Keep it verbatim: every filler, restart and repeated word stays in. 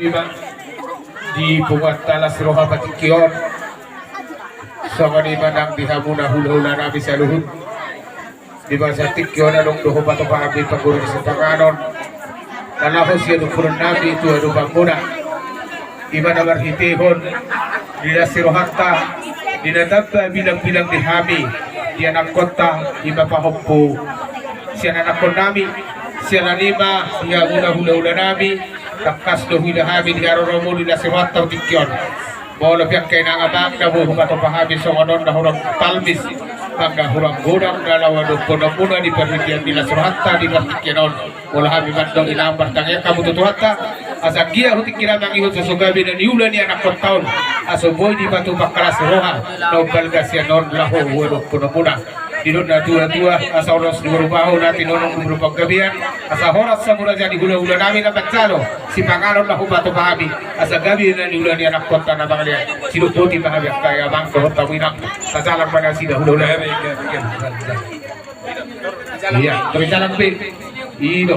Ima di punguanta las roha patikki on. Songon i ma nang di hamuna hulahula nami saluhut. Di bagasan tingki on adong do hupatupa hami panggohi sipanganon na laho sian ompunami tu adopanmuna. Ima na marhitehon di las ni rohanta di na tamba bilangbilang di hami di anakkonta, ima pahompu sian anakkonnami. Sian i ma di hamuna hulahula nami, tangkas do huida hami di haroromu di las ni rohanta tingki on. Molo pe angka inang amang na boi hupatupa hami songon on na hurang palmis, angka hurang godang na laho adopanmuna di parhitean di las ni rohanta di partingkian on. Molo hami mandok inang, martangiang hamu tu Tuhanta asa anggiat hu tingki na mangihut so gabe na niula ni anakkonta on, asa boi dipatupa angka las ni roha na umbalga sian on laho huadopanmuna. Didok natuatua, asa horas di boru bahu na tinonong di boru panggabean, asa horas hamu raja ni hulahula nami na manjalo sipanganon laho hupatupa hami, asa gabe na niula ni anakkonta na mangalean. Sidok boti ma hami angka amang dohot hamu inang. Tajalang ma nasida hulahula. Ia, tajalang pe. Ido.